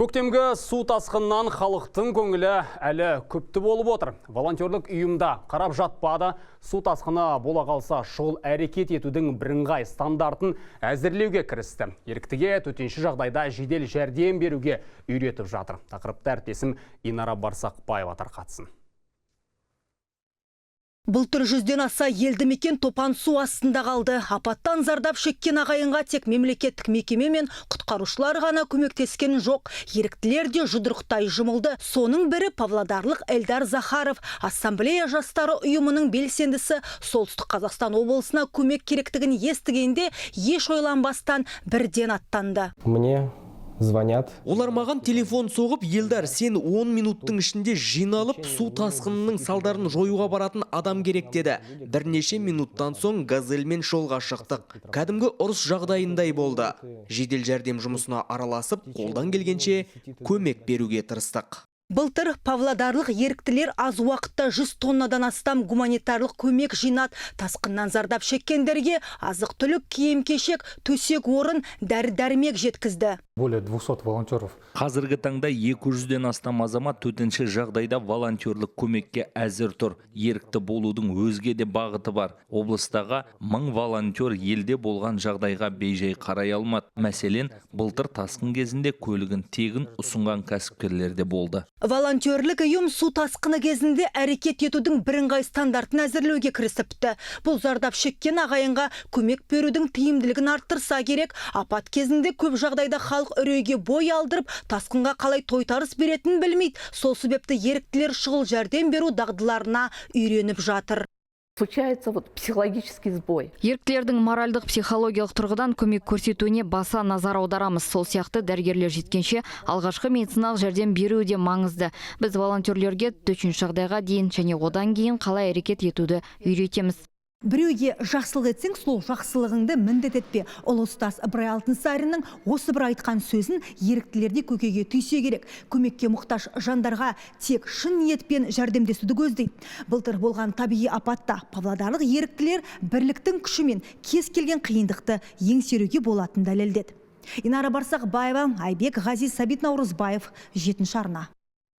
Көктемгі су тасқынынан халықтың көңілі әлі күпті болып отыр. Волонтерлік ұйым да қарап жатпады. Су тасқыны бола қалса, шұғыл әрекет етудің бірыңғай стандартын әзірлеуге кірісті. Еріктіге төтенше жағдайда жедел жәрдем беруге үйретіп жатыр. Тақырыпты әріптесім Инара Барсақбаева тарқатсын. Былтыр 100-ден аса елді мекен топан су астында қалды. Апаттан зардап шеккен ағайынға тек мемлекеттік мекеме мен құтқарушылар ғана көмектескен жоқ. Еріктілер де жұдырықтай жұмылды. Соның бірі павлодарлық Эльдар Захаров, Ассамблея жастары ұйымының белсендісі. Солтүстік Қазақстан облысына көмек керектігін естігенде, еш ойланбастан бірден аттанды. Мне звонят. Олар маған телефон соғып, «Елдар, сен 10 минуттың ішінде жиналып, су тасқынының салдарын жоюға баратын адам керек», – деді. Бірнеше минуттан соң «Газельмен» жолға шықтық. Кәдімгі ұрыс жағдайындай болды. Жедел жәрдем жұмысына араласып, қолдан келгенше көмек беруге тырыстық. Былтыр павлодарлық еріктілер аз уақытта 100 тоннадан астам гуманитарлық көмек жинады. Тасқыннан зардап шеккендерге азық түлік, киім кешек, төсек орын, дәрі дәрмек жеткізді. Более 200 волонтеров. Қазіргі таңда 200-ден астам азамат төтенше жағдайда волонтерлік көмекке әзір тұр. Ерікті болудың өзге де бағыты бар. Облыстағы 1000 волонтер елде болған жағдайға бейжай қарай алмады. Мәселен, былтыр тасқын кезінде көлігін тегін ұсынған кәсіпкерлер де болды. Волонтерлік ұйым су тасқыны кезінде әрекет етудің бірыңғай стандартын әзірлеуге кірісіпті. Бұл зардап шеккен ағайынға көмек берудің тиімділігін арттырса керек. Апат кезінде көп жағдайда халық үрейге бой алдырып, тасқынға қалай тойтарыс беретінін білмейді. Сол себепті еріктілер шұғыл жәрдем беру дағдыларына үйреніп жатыр. Случается вот психологический сбой. Еріктілердің моральдық, психологиялық тұрғыдан көмек көрсетуіне баса назар аударамыз. Сол сияқты дәрігерлер жеткенше алғашқы медициналық жәрдем беру де маңызды. Біз волонтерлерге төтенше жағдайға дейін және одан кейін қалай әрекет етуді үйретеміз. Біреуге жақсылық етсең, сол жақсылығыңды міндет етпе. Ұлы ұстаз Ыбырай Алтынсариннің осы бір айтқан сөзін еріктілер де көкейге түйсе керек. Көмекке мұқтаж жандарға тек шын ниетпен жәрдемдесуді көздейді. Былтыр болған табиғи апатта павлодарлық еріктілер бірліктің күшімен кез келген қиындықты еңсеруге болатынын дәлелдеді. Инара Барсақбаева, Айбек Ғазиз, Сабит Наурызбаев, Жетінші арна.